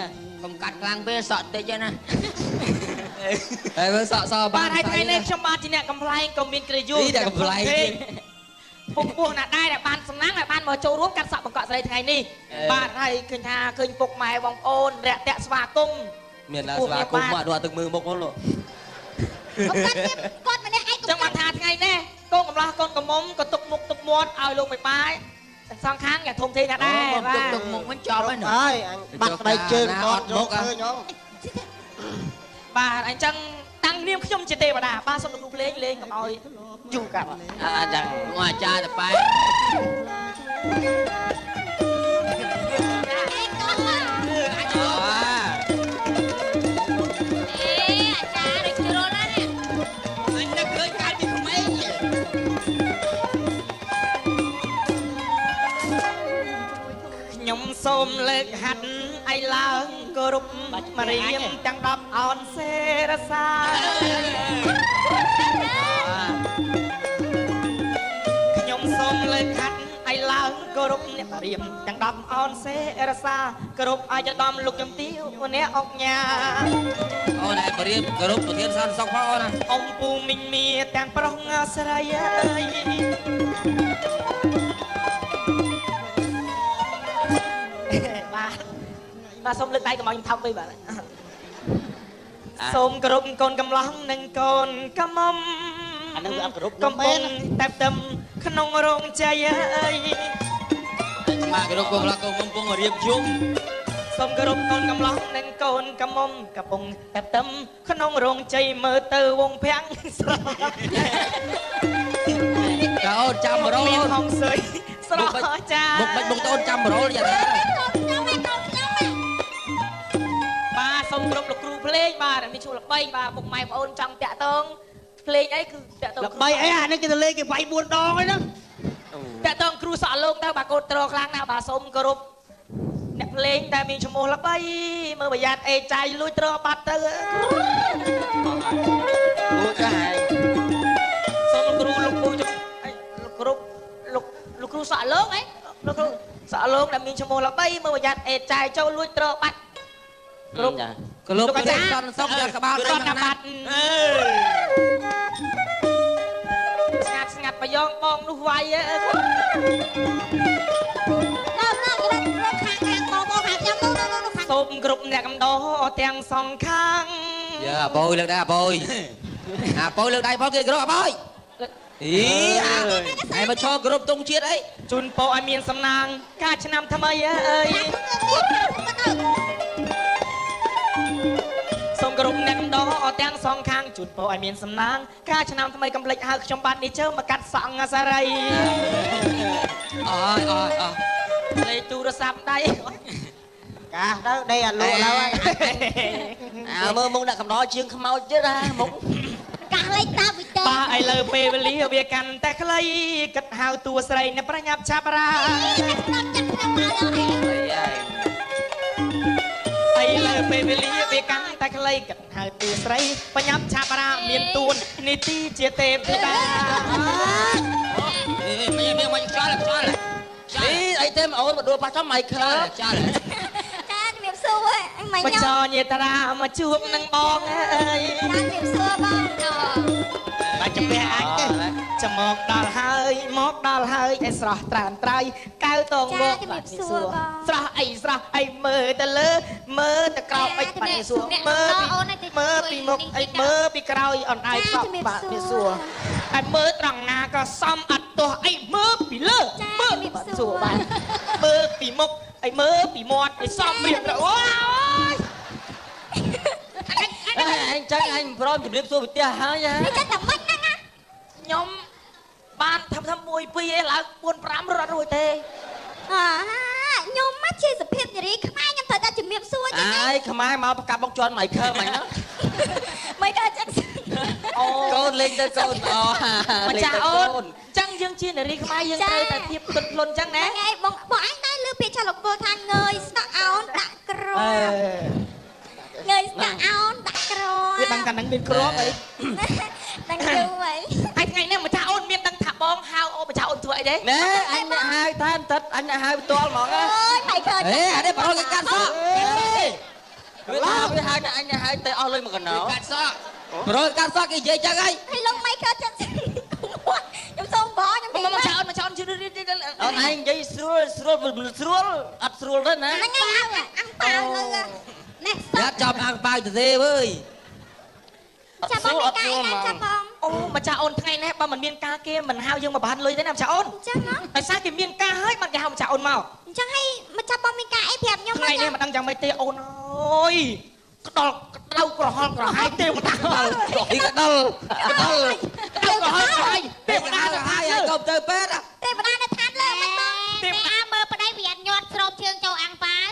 កុំកាត់ខ្លាំងពេកសក់តិចណា ហើយមើលសក់ស បាទហើយថ្ងៃនេះខ្ញុំបាទជាអ្នកកំ pl ែងក៏មានគ្រាយុ នេះតែកំ pl ែងទៀត ពុកពោះណាស់ដែរដែលបានសំណាងដែលបានមកចូលរួមកាត់សក់បង្កក់សេរីថ្ងៃនេះបាទហើយឃើញថាឃើញពុកម៉ែបងប្អូនរាក់ទាក់ស្វាគមន៍ មានឡាស្វាគមន៍មកដួទឹកមើលមុខហ្នឹងលោក កុំកាត់ទៀតគាត់ម្នាក់ឯង ចឹងបានថាថ្ងៃនេះកូនកំឡោះកូនកំមុំក៏ទុកមុខទុកមាត់ឲ្យលោកមេបាយទាំងសងខាងយ៉ាងធំធេងណាស់ដែរបាទ ទុកមុខវិញចប់ហើយណា ហើយអញបាត់ស្បែកជើងគាត់យកឃើញហង បាទអញ្ចឹងតាំងនាមខ្ញុំជាទេវតាបាទសូមលោកគ្រូភ្លេងលេងកុំឲ្យយូរកាប់ អាចឹង មកអាចារ្យទៅប៉ែ ឯងកូន អា អេអាចារ្យដូចជ្រុលណាស់នេះ អញនឹកឃើញកាលពីក្មេង ខ្ញុំសូមលើកហាត់ឲ្យឡើងគោរពមរៀមទាំង10អោនសេរសាខ្ញុំសូមលើកហាត់ឲ្យឡើងគោរពអ្នករៀមទាំង10អោនសេរសាគោរពឲ្យចដំលោកជំទាវអ្នកអុកញ៉ា អូនឯងបរៀនគោរពប្រធានសន្តិសុខផងអូនណា អំពូមីងមៀទាំងប្រុសស្រីអើយបាទបាទសូមលើកដៃកុំឲ្យខ្ញុំថប់វិញបាទសូមគោរពកូនកំឡោះនិងកូនកំមុំ អានឹងវាអត់គោរព កំពុងតែផ្ទឹមក្នុងរោងជ័យអើយ មកគោរពកូនឡកូនកំពុងរៀបជុំ សូមគោរពកូនកំឡោះនិងកូនកំមុំកំពុងតែផ្ទឹមក្នុងរោងជ័យមើលទៅវងភាំងស្រស់ កៅអូនចាំរោ មាន អូន ហងសុយស្រស់ចា មុខបាច់មុខតអូនចាំរោយ៉ាងណា កូនខ្ញុំឯងកូនខ្ញុំឯង បាទសូមគោរពលោកគ្រូភ្លេងបាទមានឈ្មោះល្បីបាទពុកម៉ែបងប្អូនចង់តាក់ទងភ្លេងអីគឺតាក់ទង ល្បីអីអានេះគេទៅលេងគេវាយ4ដងហើយហ្នឹង តាក់ទងគ្រូសក់លោកទៅបាទកូនត្រខ្លាំងណាស់បាទសូមគោរពអ្នកភ្លេងតែមានឈ្មោះល្បីមើលប្រយ័ត្នអេចាយលួចត្របាត់ទៅ ពូចាស់ហើយ សូមលោកគ្រូលោកពូជំអីលោកគ្រូលោកលោកគ្រូសក់លោកអីលោកគ្រូសក់លោកដែលមានឈ្មោះល្បីមើលប្រយ័ត្នអេចាយចូលលួចត្របាត់ គ្រប់ចា គោរពប្រធានសន្តិសុខយ៉ាងក្បាល រ ដៃ ត់ ណា បាត់ស្ងាត់ស្ងាត់ប្រយ៉ងបងនោះវាយអើ ដល់ដល់រត់រត់ខាងខាងបងបងខាងខ្ញុំនោះនោះនោះខាង សូមគ្រប់អ្នកកំដរទាំងសងខាង យើអាបូយលើកដៃអាបូយអាបូយលើកដៃផងគេគោរពអាបូយអីអាឯងមកឈរគោរពទង់ជាតិអី ជូនពរឲ្យមានសំណាងការឆ្នាំថ្មីអើយសូមគោរពអ្នកកំដរទាំងសងខាងជូនពរឲ្យមានសំណាងការឆ្នាំថ្មីកំភ្លេចហៅខ្ញុំបាទនេះជើមកកាត់សក់សារី អើយអើយអើ លេខទូរស័ព្ទដៃ កាសទៅដេកអាលក់ឡើយ អើមើលមុខអ្នកកំដរជាងខ្មោចទៀតណាមុខ កាសលេខតាវិត បាទឥឡូវពេលវេលាវាកាន់តែខ្លីគិតហៅតួស្រីអ្នកប្រញាប់ឆាប់រា ខ្ញុំចិត្តខ្ញុំមកដល់ហើយ ឥឡូវពេលវេលាវាកាន់តែខ្លីគិតហៅតួស្រីប្រញាប់ឆាប់រាមានទួននីតិជាទេពធីតា អេមានមានមកខ្យល់ខ្យល់ អីអីទេអូនមកដួលប៉ះចំម៉ៃខើ ខ្យល់ ចាជំរាបសួរអញមិន ប ខ្ញុំ ចញាត្រាមកជួបនឹងបងអើយ ចាជំរាបសួរបង បាច់ជំពះអញទេ ចាំមកដល់ហើយមកដល់ហើយឯស្រស់ត្រានត្រៃកៅតងមកបាទនេះសួរស្រស់អីស្រស់អីមើលទៅលើមើលទៅក្រោមអីបាទនេះសួរមើលពីមើលពីមុខអីមើលពីក្រោយអនឯងសោះបាទនេះសួរឯមើលត្រង់ណាក៏សំអត់ទោះអីមើលពីលើមើលបាទសួរបាទមើលពីមុខអី មើលពីមាត់ឲ្យសមរៀបអូយ អញចឹងអញមិនព្រមជម្រាបសួរពីផ្ទះហើយហ៎ ចឹងតែមិនហ្នឹងណា ខ្ញុំបានធ្វើធ្វើ1 2អីឡើង4 5រត់រួចទេ អាខ្ញុំមកជាសភាពនារីខ្មែរ ខ្ញុំត្រូវតែជំរាបសួរចឹង អើយ ខ្មែរមកប្រកាប់បុកជន់ម៉ៃខើមិញហ្នឹង មិនក៏ចឹង អូ កូនលេងទៅកូនអូ ម្ចាស់អូនចឹងយើងជានារីខ្មែរយើងត្រូវតែធៀបទន់ភ្លន់ចឹងណា ហ្នឹងហើយបង បងឯងដែរលើពាក្យចាស់លោកពោលថាងើយស្នាក់អោនដាក់គ្រាប់ ងើយស្នាក់អោនដាក់គ្រាប់ វាដឹងតែនឹងមានគ្រាប់អី ដឹងយូរហើយ ហើយថ្ងៃនេះម្ចាស់អូនមានដឹងថាបងហៅអូម្ចាស់អូនធ្វើអីទេ ណែ អញអ្នកហៅថែមទឹក អញអ្នកហៅផ្ទាល់ហ្មង អូយ មិនឃើញ អេអានេះប្រុសគេកាត់សក់ វាថាវាហៅតែអញអ្នកហៅទៅអស់លុយមកកណោ កាត់សក់ ប្រុសកាត់សក់គេនិយាយចឹងហើយ ហើយលោកមិនឃើញចិត្ត ខ្ញុំសូមបងខ្ញុំ មកម្ចាស់អូន ម្ចាស់អូនជឿ អូនឯងនិយាយស្រួលស្រួលស្រួលអត់ស្រួលទេណា ហ្នឹងហើយ អាំងប៉ាវនៅនេះ សយ៉ាត់ចាប់អាំងប៉ាវទៅទេវើយ ចាំបងមានការអីណាចាំបង អូម្ចាស់អូន ថ្ងៃនេះបើមិនមានការគេមិនហៅយើងមកបានលុយទេណាម្ចាស់អូន អញ្ចឹងហ៎ ដោយសារគេមានការហើយបានគេហៅម្ចាស់អូនមក អញ្ចឹងហើយម្ចាស់បងមានការអីប្រាប់ខ្ញុំ ថ្ងៃនេះមិនដឹងយ៉ាងម៉េចទេអូនអើយ ក្តល់ក្តៅក្រហល់ក្រហាយទេវតា នេះក្តល់ក្តល់ ក្តៅក្រហល់ក្រហាយទេវតា ទៅហើយហើយកុំទៅពេទ្យ ទេវតានៅឋានលើមិនបង ទេវតាមើលប្តីវាអត់ញាត់ស្រោបជើងចូលអាំងប៉ាវ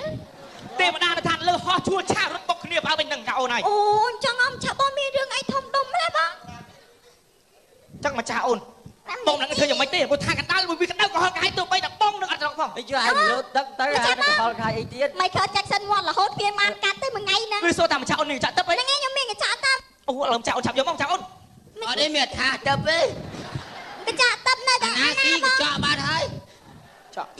ទេវតានៅឋានលើហោះជួលឆារត់បុកគ្នាបើវិញនឹងអូនហើយ អូអញ្ចឹងអម្ចាស់បងមានរឿងអីធំដុំម្ល៉េះបង ចឹងម្ចាស់អូនបងនឹងធ្វើយ៉ាងម៉េចទេ ព្រោះថាកណ្ដាលវាក្តៅក្រហល់ក្រហាយ ទោះបីតែបងនឹងអត់ត្រង់ផង អីជួយឯងលោតទឹកទៅអាក្រហល់ក្រហាយអីទៀត Michael Jackson ងាត់រហូតវាបានកាត់ទៅមួយថ្ងៃហ្នឹង វាសួរតែម្ចាស់អូននេះចាក់ទឹកអី ហ្នឹងឯង ខ្ញុំមានកញ្ចក់ទឹក អូឥឡូវម្ចាស់អូនឆាប់យកមកម្ចាស់អូន អត់ទេ មានថាទឹកទេ កញ្ចក់ទឹកនៅតែ អាស៊ីកញ្ចក់បាត់ហើយ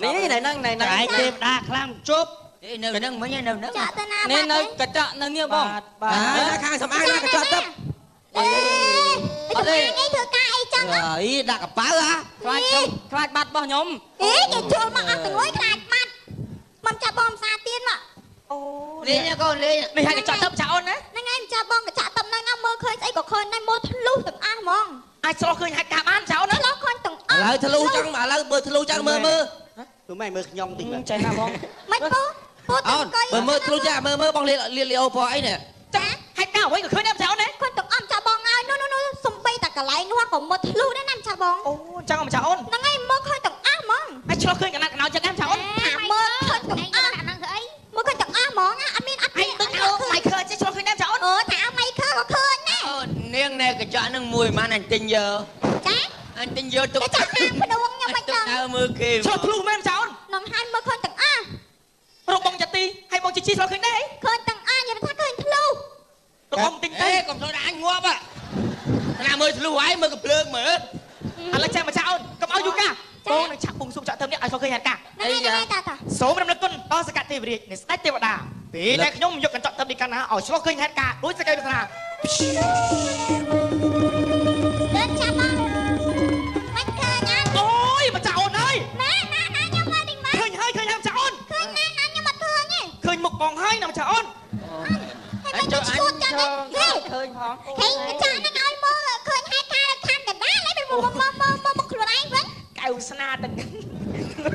នេះនៅហ្នឹងនៅហ្នឹង ឯងទេវតាខ្លាំងជប់ ទេនៅហ្នឹងមិញនៅហ្នឹង ចាក់ទៅណា នេះនៅកញ្ចក់នៅនេះបង បាទ ខាងសំអាងណាកញ្ចក់ទឹក អេអត់ទេឯងធ្វើការអីចឹង អីដាក់កប៉ៅហ่า ខ្លាចខ្ញុំខ្លាចបាត់របស់ខ្ញុំ អេគេជួលមកអស់ទាំងលុយខ្លាចបាត់ មកចាប់បងផ្សារទៀនមក អូ លេងកូនលេង នេះហើយកញ្ចក់ទឹកម្ចាស់អូនណា ហ្នឹងហើយ ម្ចាស់បងកញ្ចក់ទឹកហ្នឹងមើលឃើញស្អីក៏ឃើញដែរ មើលធ្លុះទាំងអស់ហ្មង អាចឆ្លោះឃើញហេតុការបានម្ចាស់អូនណា ឆ្លោះឃើញទាំងអស់ ឥឡូវធ្លុះចឹង ឥឡូវមើលធ្លុះចឹងមើលមើល ទូម៉ែមើលខ្ញុំតិច ចេះណាបង មិនពូពូ អូនមើលមើលធ្លុះចា មើលមើលបងលាលីអូពណ៌អីនេះ ចាហេតុការអ្វីក៏ឃើញដែរម្ចាស់អូនណា ឃើញទាំងអស់ម្ចាស់បងអើយ នោះនោះសំបីតែកន្លែងនោះក៏មើលធ្លុះដែរណាម្ចាស់បង អូចឹងម្ចាស់អូន ហ្នឹងហើយ មើលឃើញទាំងអស់ហ្មង ហើយឆ្លោះឃើញកណាត់កណោចិត្តដែរម្ចាស់អូន ថាមើលឃើញទាំងអស់ ហ្នឹងធ្វើអី មើលឃើញទាំងអស់ហ្មង អត់មានអត់ មានដូចអើម៉ៃខើចេះឆ្លោះឃើញដែរម្ចាស់អូន អូថាអើម៉ៃខើក៏ឃើញដែរ អូនាងណែកញ្ចក់ហ្នឹងមួយម៉ានអញទិញយក ចា អញទិញយកទុក ចាក់ហាងភ្នួងខ្ញុំមិនដឹង ដើរមើលគេ ឆ្លោះធ្លុះមែនម្ចាស់អូន នឹងហើយមើលឃើញទាំងអស់ រកបងចាទីហើយបងជីជីឆ្លោះឃើញដែរ ឃើញទាំងអស់ និយាយថាឃើញធ្លុះ រកបងទិញទៅ កុំចូលដល់អញងាប់ហ่ะណាមើលធ្លុះហើយមើលកំភ្លើងមើល ឥឡូវចាំម្ចាស់អូនកុំឲ្យយូរកាបងនឹងឆាប់ពងស៊ុបចាក់ទៅនេះឲ្យឆ្លោះឃើញហេតុការ អីយ៉ាតាតា សូមរំលឹកគុណដល់សកទេវរាជនៃស្ដេចទេវតាពេលដែលខ្ញុំយកកញ្ចក់ទឹកនេះកាលណាឲ្យឆ្លោះឃើញហេតុការដូចសក្តិប្រាថ្នា លឿនចាំមកមិនឃើញអត់ អូយម្ចាស់អូនអើយ ណាណាណាខ្ញុំមកតិចមក ឃើញហើយឃើញហើយម្ចាស់អូន ឃើញណាណាខ្ញុំអត់ឃើញទេ ឃើញមុខបងហើយណាម្ចាស់អូន ហើយមិនឈួតចឹងទេ ឃើញផង ហេកញ្ចក់ហ្នឹងឲ្យមើលឃើញហេតុការណ៍ខាងកណ្ដាលហើយមកមកមកមកមកខ្លួនឯងវិញ កៅស្នាទាំង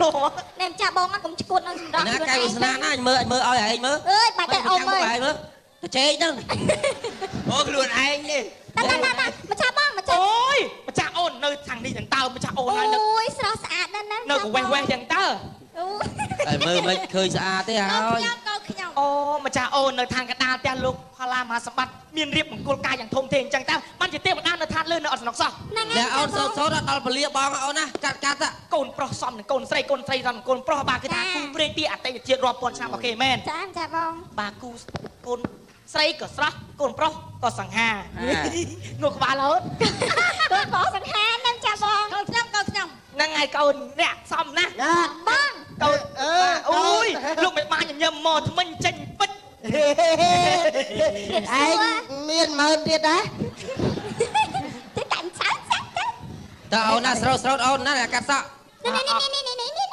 រម ណែម្ចាស់បងកុំឈួតនៅសម្រាប់ ណាកៅស្នាណាមើលមើលឲ្យឯងមើល អើយបាច់តែអ៊ំអើយ មើលទៅជែកហ្នឹង អូខ្លួនឯងនេះ តាតាតាម្ចាស់បងម្ចាស់ អូយម្ចាស់អូននៅខាងនេះទាំងតើម្ចាស់អូនហើយ អូយស្រស់ស្អាតណាស់ណា នៅកវេះវេះទាំងតើ តែមើលមិនឃើញស្អាតទេហើយ ខ្ញុំកូនខ្ញុំ អូម្ចាស់អូននៅខាងកណ្ដាលផ្ទះលោកផល្លាមហាសម្បត្តិមានរៀបមង្គលការយ៉ាងធំធេងអញ្ចឹងតើបានជាទេវតានៅឋានលើនៅអត់សំណុកសោះ អ្នកអូនសោតសោតដល់ពលាបងអូនណាកាត់កាត់ កូនប្រុសសំនឹងកូនស្រី កូនស្រីសំនឹងកូនប្រុស បាទគឺថាគូព្រេងទីអតីតជាតិរាប់ពាន់ឆ្នាំរបស់គេមែន ចាចាបង បាទគូកូនស្រីក៏ស្រស់ កូនប្រុសក៏សង្ហាងក់ក្បាលរហូត កូនប្រុសសង្ហានឹងចាបង កូនខ្ញុំកូនខ្ញុំ ហ្នឹងហើយកូនអ្នកសំណាស់ បង កូនអូយលោកមិនបានញញឹមមកថ្មិញចេញពេជ្រ ឯងមានម៉ឺនទៀតណា ទៅកាន់ឆៅឆៅទៅ តើអូនណាស្រោតស្រោតអូនណាកាត់សក់ នេះនេះនេះនេះនេះនេះ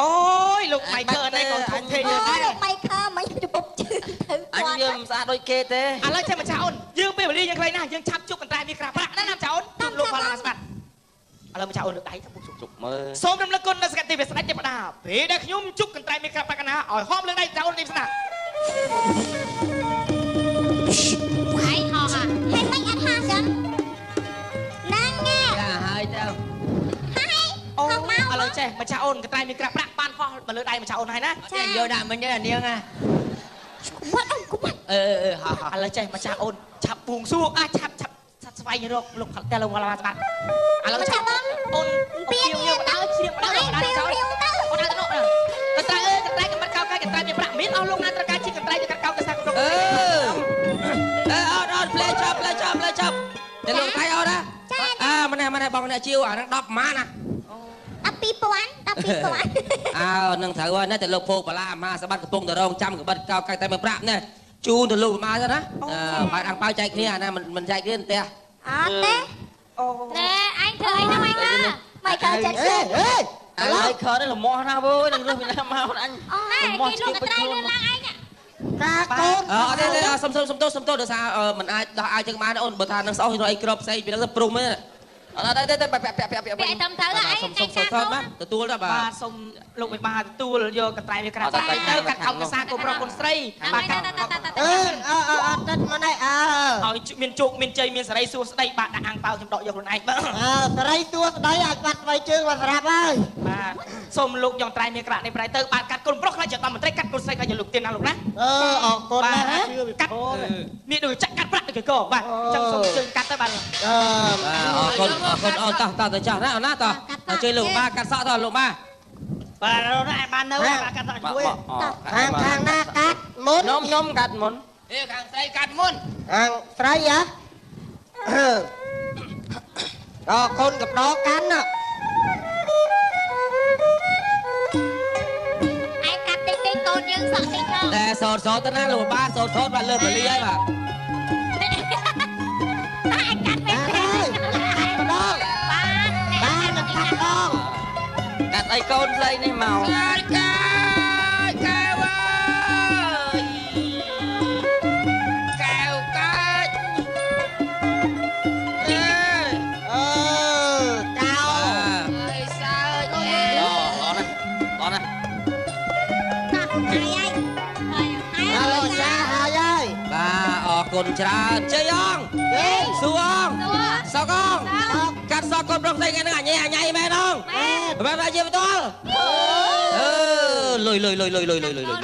អូយលោកម៉ៃខើនេះក៏ធំធេង ដែរ លោកម៉ៃខើមិនជពុបជើងទៅ អញយើងមិនស្អាតដូចគេទេ ឥឡូវចេះម្ចាស់អូនយើងពេលវេលាយើងខ្លីណាស់ យើងឆាប់ជួបកន្ត្រៃមានក្រាប្រាក់ណាណាម្ចាស់អូនជួបលោកផល្លាសម្បត្តិ ឥឡូវម្ចាស់អូនលើកដៃទៅពុក ជុកមើល សូមរំលឹកគុណនៅសក្តិវាស្ដេចទេវតាពេលដែលខ្ញុំជុកកន្ត្រៃមានក្រាបបាក់កណាឲ្យហមលើកដៃម្ចាស់អូននេះស្នា ហើយហោះ ហើយមិនអត់ហោះចឹងណាង ចាហើយទៅ ហើយ អូឥឡូវចេះម្ចាស់អូនកន្ត្រៃមានក្រាបប្រាក់បានហោះមកលើដៃម្ចាស់អូនហើយណា ចាយកដាក់មិញទេអានាងណា គុំបាត់អូគុំបាត់ អឺអឺហោះ ឥឡូវចេះម្ចាស់អូនឆាប់ពងសួរអាឆាប់ឆាប់ស្វែងរកលោកផលតែលោកវ៉ាឡាបាត់ឥឡូវឆាប់អូន ពី យកដល់ជ្រាបដល់ដល់ចោលអូនដល់ទៅនោះកន្ត្រៃអើកន្ត្រៃកំបាត់កោកកន្ត្រៃមានប្រាក់មានអស់លោកណាត្រូវការជាកន្ត្រៃទៅកាត់កោកទៅសាក់ អឺអឺអត់អត់ផ្លែចាប់ផ្លែចាប់ផ្លែចាប់តែលោកថៃអត់ណាអើម្នេះម្នេះបងអ្នកជាវអាហ្នឹង10ម៉ានណា 12000 12000 អើនឹងត្រូវហើយណាតែលោកពោបឡាមហាសម្បត្តិកំពុងតែរងចាំកបិតកោកតែមិនប្រាក់នេះជូនទៅលោកមកទៅណាបាយអាំងប៉ាវចែកគ្នាអាណាមិនចែកគ្នាផ្ទះ អត់ទេ អូ ណែអញធ្វើអីណាម៉ៃកា ម៉ៃកាចាក់ អេអេ ឥឡូវខើនេះលមាស់ណាវើយនឹងរើសពីណាមកអញ ណែគេលក់កន្ត្រៃលឿនឡើងឯង កាកូន អត់ទេសុំសុំសុំទោសសុំទោសដោយសារមិនអាចដោះអាវចឹងបានអូនបើថានឹងស្អុះរកអីក្របផ្សេងពីហ្នឹងទៅព្រំទេអត់ទេទេពាក់ពាក់ពាក់ពាក់ ពាក់តាមត្រូវឯង សុំសុំសុំថតបាទទទួលទៅបាទ បាទសូមលោកមេបាទទួលយកកន្ត្រៃវាក្រាបទៅកាត់កោកកសាកូនប្រុសកូនស្រីបាទកាត់ អឺអឺអត់តិចមកនេះអើ ឲ្យមានជោគមានជ័យមានសេរីសួស្តីបាទដាក់អាំងប៉ាវខ្ញុំដកយកខ្លួនឯងបាទ អើសេរីសួស្តីឲ្យបាត់ស្បែកជើងមកស្រាប់ហើយ បាទសូមលោកយកត្រៃមានក្រាក់នេះប្រៃទៅបាទកាត់កូនប្រុសខ្លះជាដល់មន្ត្រីកាត់កូនស្រីខ្លះជាលោកទៀនណាលោកណា អឺអរគុណណាស់ កាត់នេះដូចចាក់កាត់ប្រាក់ដូចកបាទអញ្ចឹងសូមជើញកាត់ទៅបាទ អឺ អរគុណអរគុណអូនតោះតោះទៅចាស់ណាអូនណាតោះជួយលោកបាកាត់សក់តោះលោកបា បាទណាបាននៅបាទកាត់សក់ជួយ ខាងខាងណាកាត់មុន ខ្ញុំខ្ញុំកាត់មុន អេខាងស្រីកាត់មុន ខាងស្រីហ៎អរគុណកំដរកាន់ណា ឯងកាត់តិចតិចកូនយើងសក់តិចផង តែសោតសោតទៅណាលោកបាសោតសោតបាទលើកលីហើយបាទ តែឯងកាត់វិញ ហើយកាត់ម្ដង បាទ បាទនឹងកាត់ម្ដង កាត់អីកូនស្រីនេះមក កាយកាយកែវអើយកែវកាចអេ អឺកោ អើយសើចអេ ល្អណាស់ល្អណាស់ ណាស់ហើយហើយហើយ អើចាហើយហើយ បាទអរគុណច្រើនជ័យអងសួរអងសកអងកាត់សក់កូនប្រុសស្រីថ្ងៃហ្នឹងអញអញមែនអងមែនបាទជាបន្ទាល់អឺលុយលុយលុយលុយលុយលុយលុយលុយ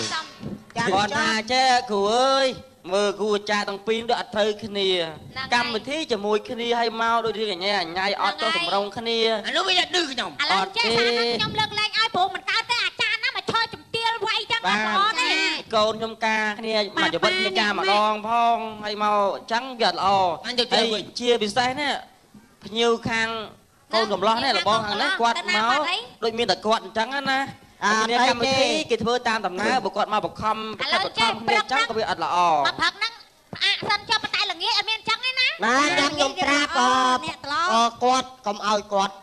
គាត់ថាចេះគ្រូអើយមើលគ្រូអាចារ្យទាំងពីរដូចអត់ត្រូវគ្នាកម្មវិធីជាមួយគ្នាឲ្យមកដូចរឿងអញអញអត់ចុះសម្រងគ្នា អានោះវាឌឺខ្ញុំ ឥឡូវចេះសារថាខ្ញុំលើកលែងឲ្យព្រោះមិនកើតទេអាចារ្យណាមកឈរជំទាលវាយចឹងអត់ល្អទេ កូនខ្ញុំការគ្នាមួយជីវិតគ្នាការម្ដងផងហើយមកអញ្ចឹងវាអត់ល្អហើយជាពិសេសនេះភ្ញៀវខាងកូនកំឡោះនេះលបងខាងនេះគាត់មកដូចមានតែគាត់អញ្ចឹងណាគ្នាកម្មវិធីគេធ្វើតាមដំណើរបើគាត់មកបខំបខំបខំគ្នាអញ្ចឹងក៏វាអត់ល្អ មកព្រឹកហ្នឹងផ្អាកសិនចុះប៉ុន្តែល្ងាចអត់មានអញ្ចឹងទេណា ណាចាំខ្ញុំប្រាប់ អ្នកត្រឡ អគាត់កុំឲ្យគាត់